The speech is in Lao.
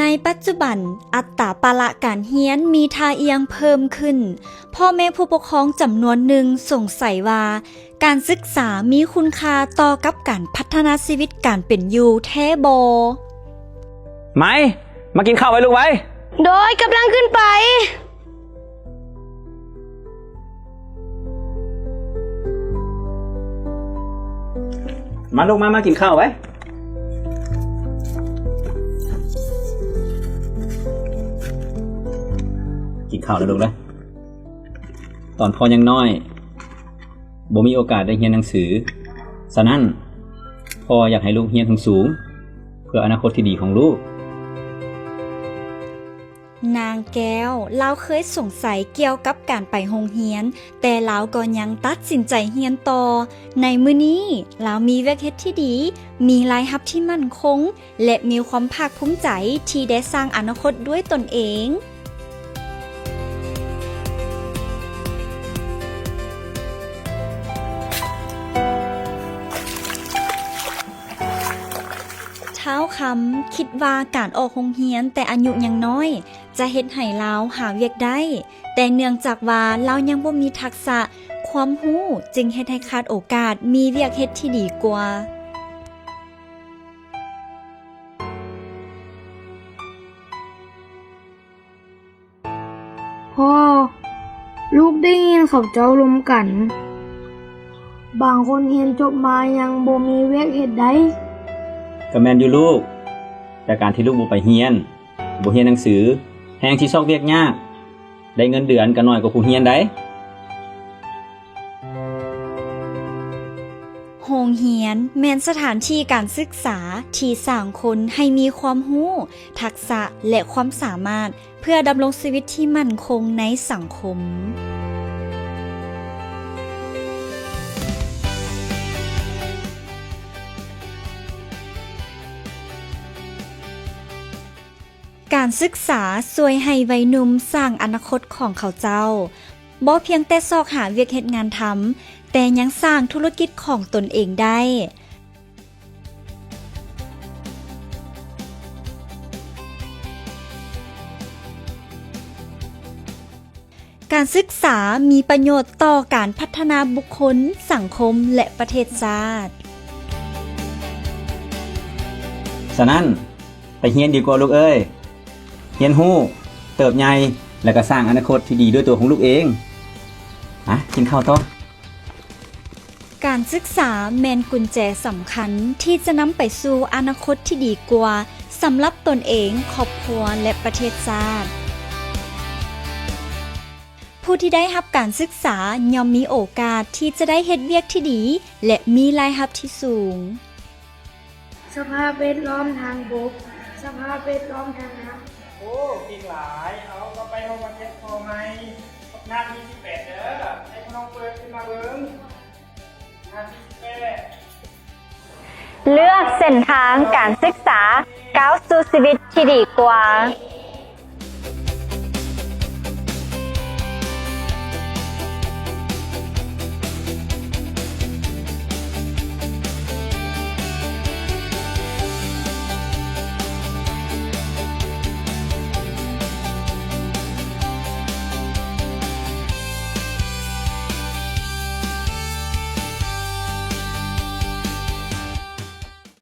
ໃນປັດຈຸບັນ, ອັດຕາປະລະການຮຽນມີທ່າອ່ຽງເພີ່ມຂຶ້ນ. ພໍ່ແມ່ຜູ້ປົກຄອງຈຳນວນໜຶ່ງສົງໄສວ່າ ການສຶກສາມີຄຸນຄ່າຕໍ່ກັບການພັດທະນາຊີວິດການເປັນຢູ່ແທ້ບໍ່? ໄມ, ມາກິນເຂົ້າໄວລູກໄວ. ໂດຍ, ກຳລັງຂຶ້ນໄປ. ມາລູກມາ, ມາກິນເຂົ້າໄວ. ກິນເຂົ້າແລ້ວລູກເດີ. ຕອນພໍ່ຍັງນ້ອຍ ບໍ່ມີໂອກາດໄດ້ຮຽນໜັງສື. ສະນັ້ນ, ພໍ່ຢາກໃຫ້ລູກຮຽນສູງໆ ເພື່ອອະນາຄົດທີ່ດີຂອງລູກ. ນາງແກ້ວ ລາວເຄີຍສົງໄສກ່ຽວກັບການໄປໂຮງຮຽນ, ແຕ່ລາວກໍຍັງຕັດສິນໃຈຮຽນຕໍ່. ໃນມື້ນີ້, ລາວມີວຽກເຮັດທີ່ດີ, ມີລາຍຮັບທີ່ໝັ້ນຄົງ ແລະ ມີຄວາມພາກພູມໃຈທີ່ໄດ້ສ້າງອະນາຄົດດ້ວຍຕົນເອງ. ທ້າວຄຳຄິດວ່າການອອກໂຮງຮຽນແຕ່ອາຍຸຍັງນ້ອຍ ຈະເຮັດໃຫ້ລາວຫາວຽກໄດ້, ແຕ່ເນື່ອງຈາກວ່າລາວຍັງບໍ່ມີທັກສະ, ຄວາມຮູ້, ຈຶ່ງເຮັດໃຫ້ຂາດໂອກາດມີວຽກເຮັດທີ່ດີກວ່າ. ພໍ່, ລູກໄດ້ຍິນເຂົາເຈົ້າລົມກັນ, ບາງຄົນຮຽນຈົບມາຍັງບໍ່ມີວຽກເຮັດໄດ໋. ກໍແມ່ນຢູ່ລູກ, ແຕ່ການທີ່ລູກບໍ່ໄປຮຽນ, ບໍ່ຮຽນໜັງສື, ແຮ່ງຊິຊອກວຽກຍາກ, ໄດ້ເງິນເດືອນກໍໜ້ອຍກວ່າຜູ້ຮຽນໄດ໋. ໂຮງຮຽນແມ່ນສະຖານທີ່ການສຶກສາທີ່ສ້າງຄົນໃຫ້ມີຄວາມຮູ້, ທັກສະ ແລະ ຄວາມສາມາດ ເພື່ອດຳລົງຊີວິດທີ່ໝັ້ນຄົງໃນສັງຄົມ. ການສຶກສາຊ່ວຍໃຫ້ໄວໜຸ່ມສ້າງອະນາຄົດຂອງເຂົາເຈົ້າ, ບໍ່ພຽງແຕ່ຊອກຫາວຽກເຮັດງານທຳ, ແຕ່ຍັງສ້າງທຸລະກິດຂອງຕົນເອງໄດ້. ການສຶກສາມີປະໂຫຍດຕໍ່ການພັດທະນາບຸກຄົນ, ສັງຄົມ ແລະ ປະເທດຊາດ. ສະນັ້ນ, ໄປຮຽນດີກວ່າລູກເອີຍ. ຮຽນຮູ້, ເຕີບໃຫຍ່ ແລະ ກໍສ້າງອະນາຄົດທີ່ດີດ້ວຍຕົວຂອງລູກເອງ. ມາ, ກິນເຂົ້າຕໍ່. ການສຶກສາແມ່ນກຸນແຈສຳຄັນທີ່ຈະນຳໄປສູ່ອະນາຄົດທີ່ດີກວ່າສຳລັບຕົນເອງ, ຄອບຄົວ ແລະ ປະເທດຊາດ. ຜູ້ທີ່ໄດ້ຮັບການສຶກສາຍ່ອມມີໂອກາດທີ່ຈະໄດ້ເຮັດວຽກທີ່ດີ ແລະ ມີລາຍຮັບທີ່ສູງ. ສະພາບແວດລ້ອມທາງບົກ, ສະພາບແວດລ້ອມທາງນ້ຳ. ໂອ້, ເກັ່ງຫຼາຍ. ເອົາ, ຕໍ່ໄປເຮົາມາຮຽນຂໍ້ໃໝ່. ໜ້າທີສິບແປດເດີ. ໃຫ້ພວກນ້ອງເປີດຂຶ້ນມາເບິ່ງ. ໜ້າທີສິບແປດ. ເລືອກເສັ້ນທາງການສຶກສາ ກ້າວສູ່ຊີວິດທີ່ດີກວ່າ.